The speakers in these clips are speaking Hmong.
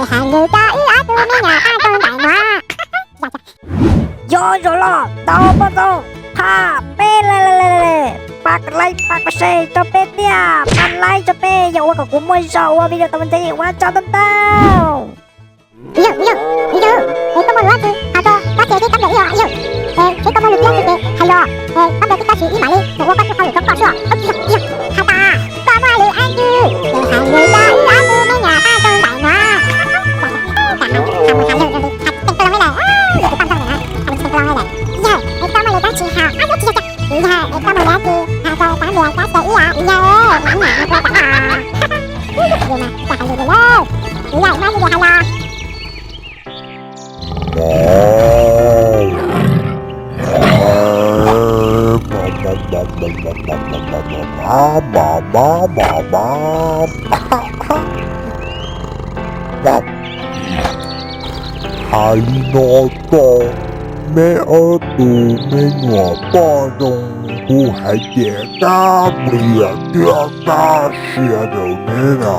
es hais lus rau wb ob tug me nyuam paj rau nraim no. Yog zoo los tau poj ntxoog, thaj peb le le le le, pab like pab share rau peb thiab, pab like rau peb yog ua kom kuv muaj zog ua video tau ntxiv, ua tsaug ntau ntau. Yawg, yawg, yawg, es koj muaj lus dab tsi hais rau kab xias thiab kab nplas ib yam? Yawg, es koj muaj lus dab tsi ces hais los, es kab nplas thiab kab xias wb mam li mus ua koj txoj hauj lwm rau koj xwb os. Hais tas koj muaj lus dab tsi ces hais lus rau wb ob tug me nyuam paj rau nraim no. Hais mus hais lus rau li hais tsis tau lus li, hais tsis tau lus li. Yawg, es koj muaj lus dab tsi hais, yawg, es koj muaj lus dab tsi hais rau kab nplas kab xias ib yam, yawg, mam li mus ua tas. Yawg, hais lus li, yawg, muaj lus hais los. Hais li no rau neb ob tug me nyuam poj ntxoog, kuv hais tias kab nplas thiab kab xias ntawm neb na,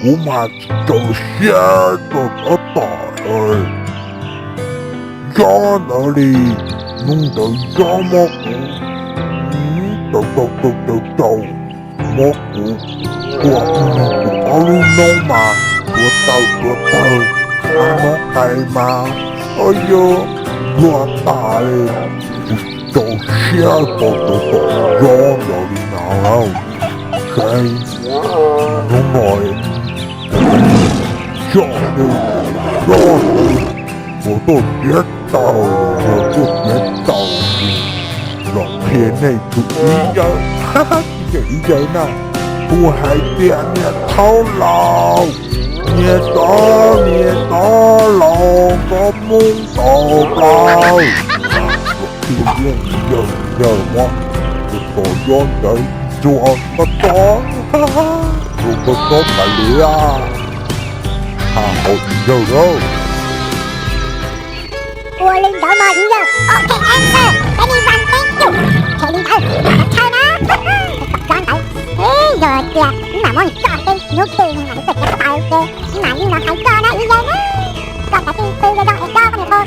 kuv mas tsis txaus siab rau tab tom zob ntawd li. Hnub ntawd zob muab kuv, tau tau tau tau tau, muab kuv tua mus kuv ob lub noob mas tuav tawg tuav tawg, ab noob qai mas, o, yuav luag tas li. Kuv tsis txaus siab rau tab tom zob ntawd li na. Saib hnub no xyov, zob ntawd puas tuaj tiav taws, yog tuaj tiav taws los qhia nej tus ib yawg, ib yawg na, kuv hais tias niam thaub laus, niam thaub, niam thaub laus, koj mus tau plaws. Yawg, yawg muab tus tod zob ntawd ntxuag koj tod, ntxuag koj tod tas li, ha hauv yawg lawm. Ua li ntawd mas yawg, ok answer, peb li vas teeb yus, ces li ntawd, chaw na, tom zob ntawd, yog tias wb mam muab nws coj tej hnub twg mam li tuaj tiav taws ces wb mam li los hais koj na ib yawg na. Koj kav tsij pw zoo zoo es coj koj niag phone kom tawv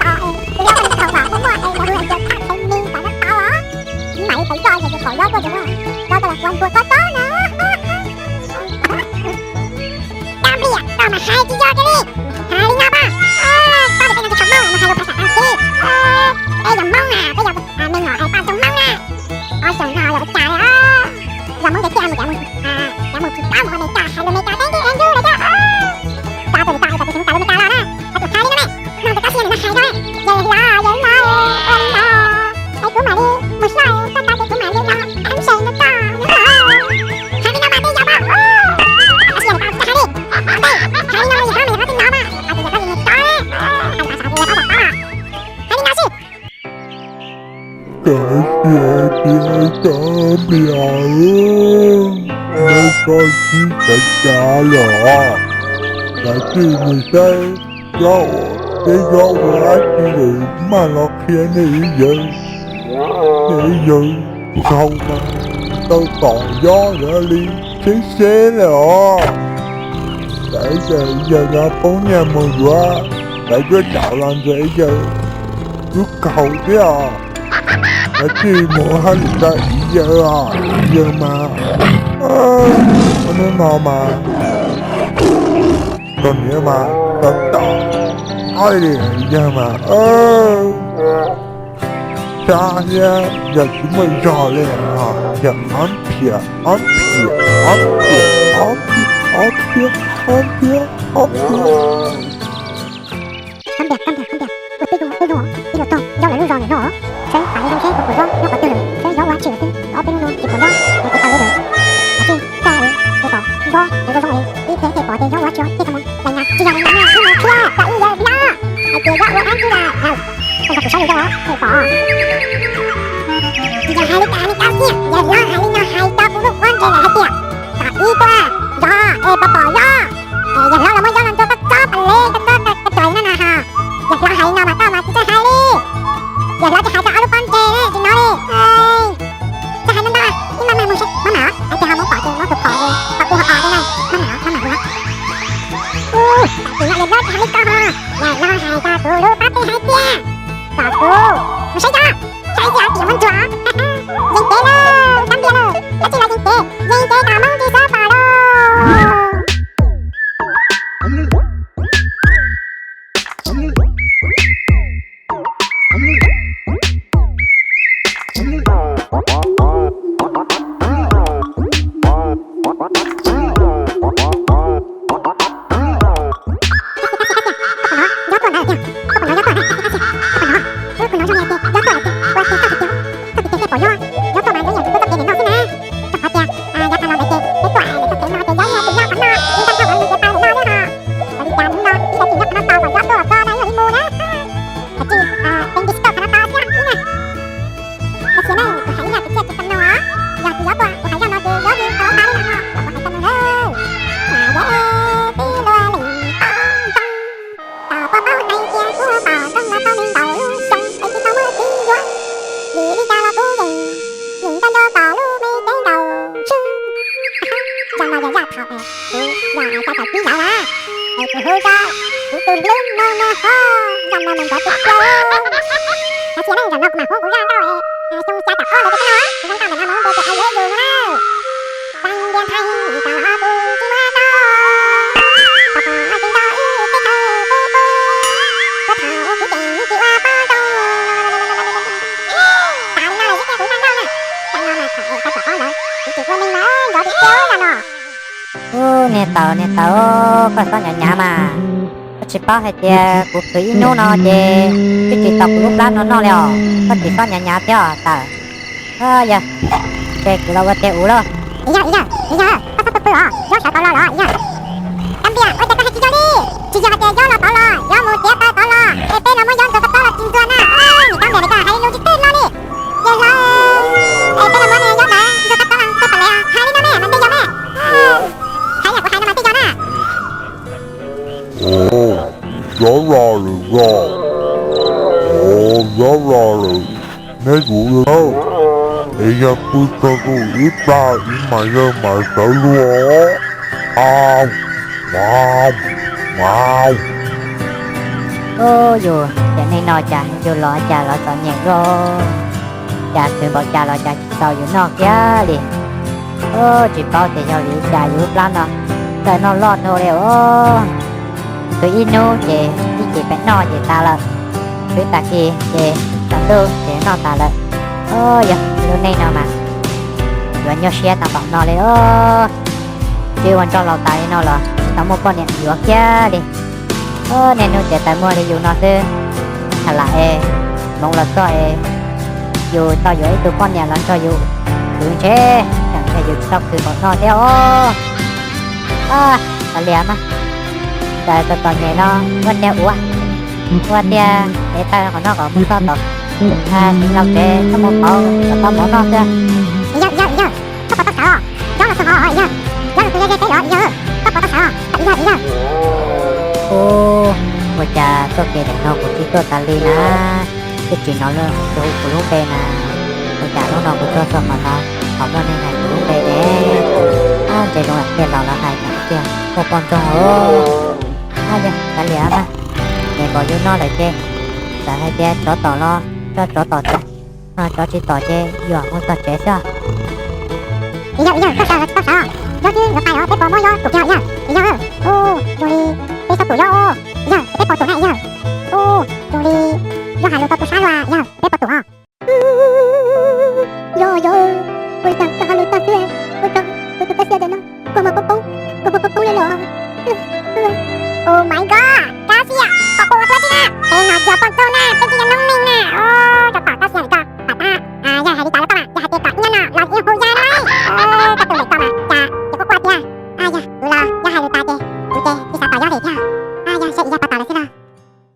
tawv es tos es tus yau koj niag phone kom muaj muaj es lawv hu es tias thaj tseem me kom nyob tau os. Wb mam li tawm coj es tus pom zob tuaj ces muab zob coj los ua ntua koj tod na. Koj npliam koj mas hais tsis yog kiag li. Hais li no mas, koj ces peb no tsis tshua Hmoob mas hais lus phas xas As kiv. Peb yog Hmoob na, peb yog me nyuam es paj ntxoog Hmoob na. Ob xyoos no yog ua cas li os? Yog Hmoob ces thiaj mus cav mus, cav mus phim tab mus ua Meskas, hais lus Meskas teeb twg es ncuj lawm thiab. Cas tus niam tais es cas tus xeev tas lus Meskas los na, es tus hais li no ne, no tus kab xias ntawm no hais rau, yawg hlob, yawg hlob, ua li ntawd es kuv mam li mus soj koj tau ces kuv mam li los thab ntshe no koj, hais li no mas twb yog mas, kab xias ntawm no hais li, hais li no mas yawg hlob mas yawg hlob twb hnov mas, hais tias yawg hlob li niag tod, hais tas xav tias yawg hlob tod, hais li no xwb. Kav tias tias kab nplias, neb koj tsis xav cas los, kav tsij mus saib zob, peb zob ua dab tsi lawm maj los qhia nej ib yawg, nej ib yawg txhaum mas tau tom zob ntawd li tsheb seb lawm os. Kav tias yawg no poob nyiaj mus yuav lawv cuab daum los ntxuag ib yawg twb kaug thiab os. Kav tsij mus hauj lwm rau ib yawg os, ib yawg mas, hnub no mas koj niam mas tau tom ob li yawg mas, sab thiab yog tsis muaj zog li, yog ob phiaj, ob phiaj, ob phiaj, ob phiaj, ob phiaj, ob phiaj. Kab npias, kab npias, kab npias, ua tib zoo, tib zoo, tib zoo tuag nyob lawv lub zos ntawm no, saib tas li zoo seb puas pom zob nyob qhov twg lawm, saib zob ua dab tsi lawm xwb, ob peb hnub no tsis pom zob, ua tau li lawm. Kav tsij txog li puas pom zob es zoo zoo li ib txhia thiaj pom tias zob ua dab tsi thiaj tau mus lais nas, tsis yog lais nas na, wb mus qhia rau ib yawg lawm hais tias zob ua dab tsi lawm. Koj nrog kuv saib li zob thiaj pom. Tsis yog hais li cas li kab xias, yawg hlob hais li no hais rau kuv lub pob ntseg lawm hais tias kom ib tuaj zov es pom pom zob, es yawg hlob los muab zob los ntxuag koj tsob pam lev, koj tsob koj dais na na ha. Yawg hlob hais li no mas koj mas tsis txawj hais li. Yawg hlob tsis hais rau ob lub pob ntseg tsis hnov li. Txawj hais ntau ntau, ib maj mam mus seb maj mam os, hais tias ho mus pom ces muab tus phom, pom kuv ho os li na, maj mam os, maj mam os. Ua, mus saib tso, saib tso, tsis muaj ntsuag. Yeej cev lawm, sab npias lawm, dab tsi los yeej cev, yeej cev tas Hmoob tsis xav pom lawm. Tab sis, tab sis, tab sis, koj puas hnov nyob tuaj ntawd tiag, koj puas hnov nyob tuaj na, tab sis, koj puas hnov, wb kuj hnov zoo li hais tias nyob tuaj lawm tiag, ua cas koj hais tias koj tus tes tej pom nyob, nyob tuaj mas nyob yam kuv tuaj kev ntawm no xwb na. Rau qhov tias yav tag los ntawd ces peb tuaj es peb kev no ces nyob yam kuv nyob qhov no, ib nrab nrab uas nws tias tau ntawm no thiab ho. Ua li cas hnub no ib yam kuv nyob qhov no tau kom nyob tuaj los koj na ib yam li mus na. Kav tsij, peb nce tsis tau qhov no tau thiab ib na. Tab sis ne, kuv hais ib yam kuv thiaj tsis tau no, yog kuv yuav tuaj kuv hais zaj no ces yuav yus tau tas li no, kuv hais tau no na. Cas yog peb luag leej tau ntsoov, tau pom paub hais tias kuv pom zoo los tau me ntau lub xyoo es tsis tau muaj txiv yuav, vim li cas los kuv yeej yeej nco nco tom lub me cev nkaus xwb. Zaj no yog zaj thaum kuv yog cov tawm tib yam na, es kuv hu rau kuv tus hlub no no ho, zaj no mas nrov tiag tiag. Tab sis ne, zaum no kuv mam hu kuv zaj nkauj es xyoo xya caum ob ntawd rau koj no, kuv zaj nkauj ntawm no mas hu npe tias I love you no na. Xeev Ntias Nthaij, cas los kuv tsis muab tau, tau pom no tsis nco ib teb chaws qub qub, puag thaum kuv tseem tsis ua poj ntsog. Tas li no lawm xwb tiag kuv zaj nkauj na. Zaj no mas thaum es xya caum ob ntawd kuv tseem ua neeg mas nrov tiag tiag zaj no. Ub, niag tau, niag tau, koj txhob nyav nyav mas. Koj tsis paub hais tias kuv khwv ib hnub no ces twb tsis tau kuv lub plab no noj li os. Koj tsis txhob nyav nyav thiab os tawm. Yog, ces kuv los ua tiag ua lauj. Yog, yog, yog, koj txhob pw pw os, Yob sawv tod los los yog. Kab Npias, ua cas koj hais tsis yog li? Tsis yog hais tias Yob los tod los, Yob mus tiav taw tod los es peb los muab Yob ntxuag tau plaub los tsis ntxuag na. Nim Kab Npias nim koj hais lus tsis txawj lo li. Yog hlo, es peb los muab Yob ntawd ntxuag tau plaub los txog pam lev hais li no ne mas npe yog ne. Hais yam kuv hais no mas npe yog na. Ov, Yob los lawm os. Ov, Yob los lawm. Neb yuav ua nawb, es yog pw txog tus ib plag ib mas yawg mas sawv luag. Au, au, au. Ub, yus cov neeg no cas yus los cas los txom nyem luaj, cas khwv npaum cas los cas tsis tau yus noj kiag li. Ub, tsis paub tias yog vim li cas yus lub plab no txawj noj loj dhau li os. Khwv ib hnub ces ib chim pem noj ces tas lawm, khwv tag kis ces tsaus ntuj ces noj tas lawm. Ub, yog lub neej no mas yuav nyuaj siab tau npaum no li os. Twb ua nraug laus tas li no los tsis tau muaj poj niam yuav kiag li. Ub, niaj hnub tiav taws muag li yus no xwb, tham lam es hmoov los txog es yus tau yuav ib tug poj niam los nrog yus khwv ntshe, tseem ntshe yus tsis tau khwv npaum no thiab os. Kav liam mas, txawm txom txom nyem no ua tiag ua, ua tiag ev taw qhov no kom mus txog tom Xeev Laus tsev txhob mus pauv kom tau mov noj xwb. Yawg, yawg, yawg, koj puas tau sawv os? Yob los txog hov yawg, Yob los txog ze ze peb los yawg, koj puas tau sawv os? Yawg, yawg. Ub, ua cas txoj kev ntawm no kuv tsis tuaj tas li na, twb tsis hnov lawv hu kuv lub npe na. Ua cas hnub no kuv tuaj txog qhov no ho muaj neeg hais kuv lub npe ne? Ntshe zoo li niag laus lawv hais tiag, muaj poj ntxoog os. Yog, kav liam mas, nyiam npaum yus no lawm ces txawm hais tias tsov tom los tsov tom txog, tsov tsis tom ces yuam mus txog tsev xwb. Yawg, yawg, koj sawv los tsis tau sawv, Yob twb yuav pais os, peb puas muab Yob tum kiag yawg? Yawg, ub, zoo li peb txhob tum Yob os. Yawg, peb puas tum na yawg? Ub, zoo li Yob hais lus tau tu sab luaj yawg, peb puas tum os? Yog, yog, ua li cas koj hais lus tag xwb, ua rau kuv tus kab xiab ntawm no kua muag poob poob, kua muag poob poob li los. Oh my god, kab xiab, koj puas ua tuab tsi na? Peb no yog poj ntxoog na, peb tsis yog noob neej na. Tsov tom kab xiab ko, tom tab, yawg hais li cas rau koj mas, yog hais tias tom nyob no los yeej hu yawg na. Koj tus ntawm ko mas cas ces kuj quaj tiag. Yog, kuv los yog hais lus tas ces kuv ces tsis xav tom Yob li thiab. Yog, saib yog puas tom lawm xwb los.